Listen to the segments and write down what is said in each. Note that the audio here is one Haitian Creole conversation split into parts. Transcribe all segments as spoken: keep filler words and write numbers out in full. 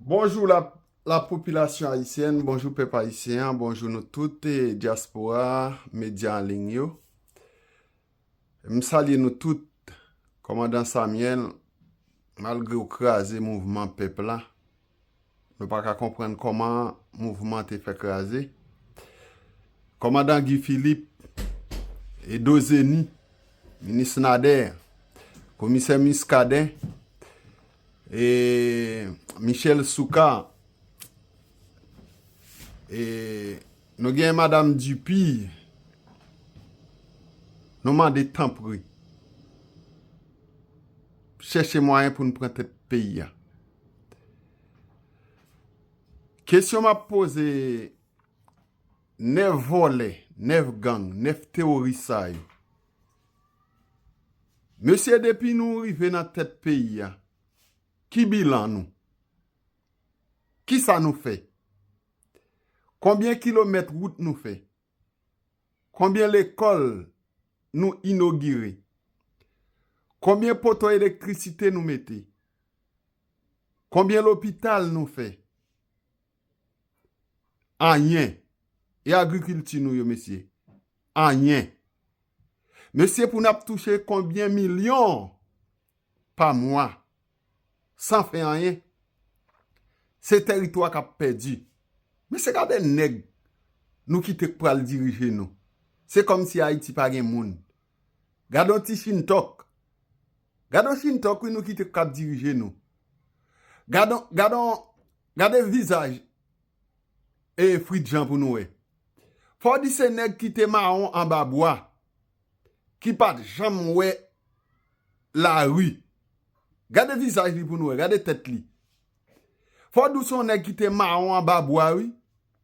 Bonjou la, la popilasyon ayisyèn, bonjou pèp ayisyen an, bonjou nou tout, e, dyaspora, medya an liy yo. M salye nou tout. Kòmandan Samuel, malgre w kraze mouvman pèp la, nou pa ka konprann kòman mouvman te fè kraze. Kòmandan Guy Philippe, Edo Zeni, minis Nader, komisè Muscadin, e Michel Soukar, e nou gen madanm Dupuy, nou mande tanpri, chèche mwayen pou n pran tèt peyi a. Kesyon m ap poze nèf vòlè, nèf gang, nèf teworis sa yo. Mesye, depi nou rive nan tèt peyi a, ki bilan nou? Kisa nou fè? Konbyen kilomèt wout nou fè? Konbyen lekòl nou inogire? Konbyen poto elektrisite nou mete? Konbyen lopital nou fè? Anyen. E agrikilti nou yo, mesye? Anyen. Mesye, pou n ap touche konbyen milyon pa mwa san fè anyen? Se tèritwa k ap pèdi. Mesye, gade nèg nou kite k pral dirije nou. Se kòmsi Ayiti pa gen moun. Gade yon ti chintòk. Gade yon chintòk, wi, nou kite k ap dirije nou. Gade, gade, gade vizaj e Fritz Jean pou nou wè. Fò w di se nèg ki te mawon anba bwa, ki pa t janm wè lari. Gade vizaj li pou nou wè, gade tèt li. Fò w di w se yon nèg ki te mawon anba bwa, wi,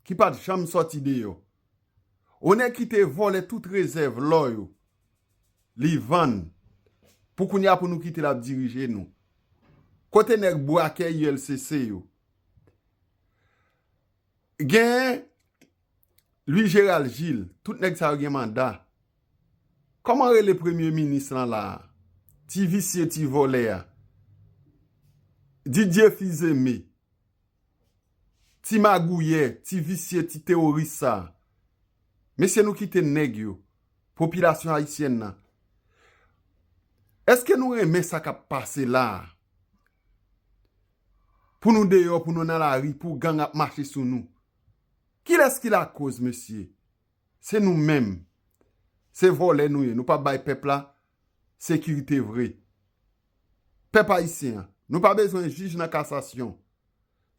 ki pa t janm sòti deyò. Yon nèg ki te vòlè tout rezèv lò yo, li vann. Pou kounye a pou nou kite l ap dirije nou. Kote nèg brakè U L C C yo? Gen Louis Gérald Gilles, tout nèg sa yo gen manda. Kòman rele premye minis lan la a? Ti visye, ti vòlè a. Didier Fils-Aimé. Ti magouyè, ti visye, ti teworis sa a. Mesye, nou kite nèg yo, popilasyon ayisyèn nan. Èske nou renmen sa k ap pase la a? Pou nou deyò, pou nou nan lari, pou gang ap mache sou nou. Kilès ki lakoz, mesye? Se nou menm. Se vòlè nou ye. Nou pa bay pèp la sekirite vre. Pèp ayisyen an, nou pa bezwen jij nan kasasyon.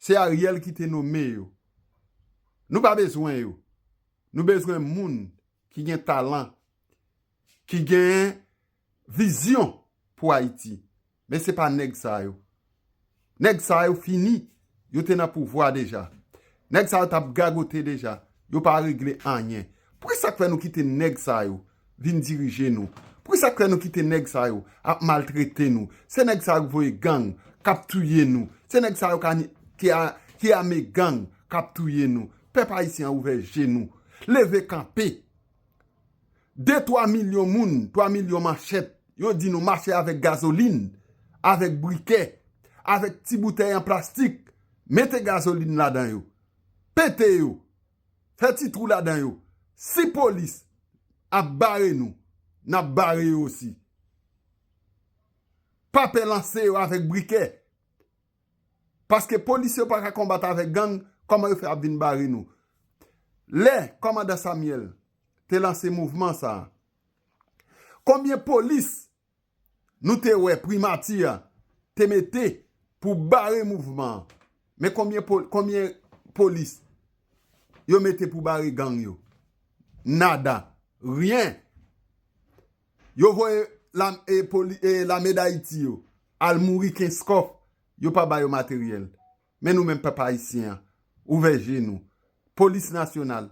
Se Ariel ki te nome yo. Nou pa bezwen yo. Nou bezwen moun ki gen talan, ki gen vizyon pou Ayiti. Men se pa nèg sa yo. Nèg sa yo fini. Yo te nan pouvwa deja. Nèg sa yo t ap gagote deja. Yo pa regle anyen. Poukisa k fè nou kite nèg sa yo vin dirije nou? Poukisa k fè nou kite nèg sa yo ap maltrete nou? Se nèg sa yo k voye gang, k ap touye nou. Se nèg sa yo k a ni-, ki a, ki ame gang, k ap touye nou. Pèp ayisyen an, ouvè je nou. Leve kanpe. De, twa milyon moun, twa milyon manchèt, yo di nou mache avèk gazolin, avèk brikè, avèk ti boutèy an plastik, mete gazolin ladan yo, pete yo, fè ti twou ladan yo. Si polis ap bare nou, n ap bare yo osi. Pa pè lanse yo avèk brikè. Paske polis yo pa ka konbat avèk gang, kòman yo fè ap vin bare nou? Lè kòmandan Samuel te lanse mouvman sa a, konbyen polis nou te wè primati a te mete pou bare mouvman an? Men konbyen po-, konbyen polis yo mete pou bare gang yo? Nada. Ryen. Yo voye lam-, e, poli-, e, lame Dayiti yo al mouri kenskòf, yo pa ba yo materyèl. Men nou menm pèp ayisyen an, ouvè je nou. Polis nasyonal,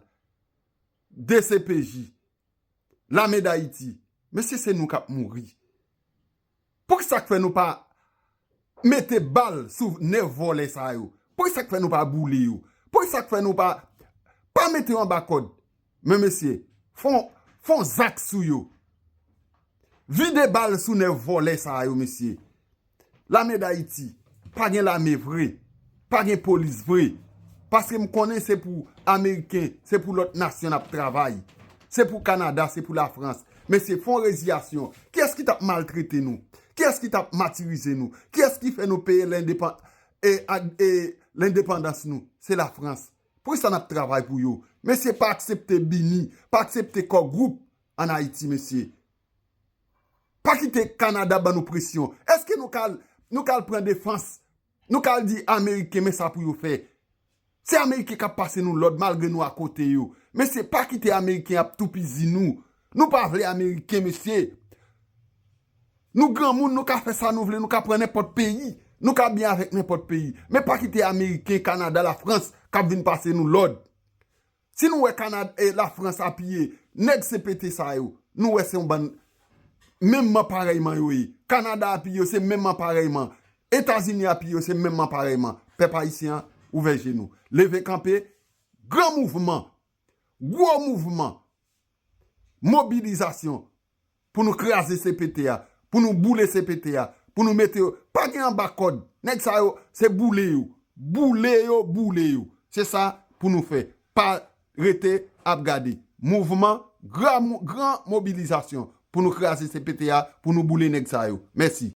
D C P J, lame Dayiti, mesye, se nou k ap mouri. Poukisa k fè nou pa mete bal sou nèf vòlè sa yo? Poukisa k fè nou pa boule yo? Poukisa k fè nou pa, pa mete yo anba kòd? Men mesye, fon, fon zak sou yo. Vide bal sou nèf vòlè sa yo, mesye. Lame Dayiti pa gen lame vre. pa gen polis vre. Paske m konnen se pou Ameriken, se pou lòt nasyon n ap travay. Se pou Kanada, se pou Lafrans. Mesye, fè yon reziyasyon. Kiyès ki t ap maltrete nou? Kiyès ki t ap matirize nou? Kiyès ki fè nou peye lendepan- e, a- e, lendepandans nou? Se Lafrans. Poukisa n ap travay pou yo? Mesye, pa aksepte bini, pa aksepte kò gwoup ann Ayiti, mesye. Pa kite Kanada ban nou presyon. Èske nou ka al, nou ka al pran defans? Nou ka al di Ameriken, men sa pou yo fè. Se Ameriken k ap pase nou lòd malgre nou akote yo. Mesye, pa kite Ameriken ap toupizi nou. Nou pa vle Ameriken, mesye. Nou granmoun, nou ka fè sa nou vle, nou ka pran nenpòt peyi. Nou ka byen avèk nenpòt peyi. Men pa kite Ameriken, Kanada, Lafrans k ap vin pase nou lòd. Si nou wè Kanada, e, Lafrans apiye nèg C P T sa yo, nou wè se yon bann menmman parèyman yo ye. Kanada apiye yo, se menmman parèyman. Etazini apiye yo, se menmman parèyman. Pèp ayisyen an, ouvè je nou. Leve kanpe, gran mouvman, gwo mouvman, mobilizasyon pou nou kraze C P T a, pou nou boule C P T a, pou nou mete yo. Pa gen anba kòd. Nèg sa yo, se boule yo. Boule yo, boule yo. Se sa pou nou fè. Pa rete ap gade. Mouvman, gran, gran mobilizasyon pou nou kraze C P T a, pou nou boule nèg sa yo. Mèsi.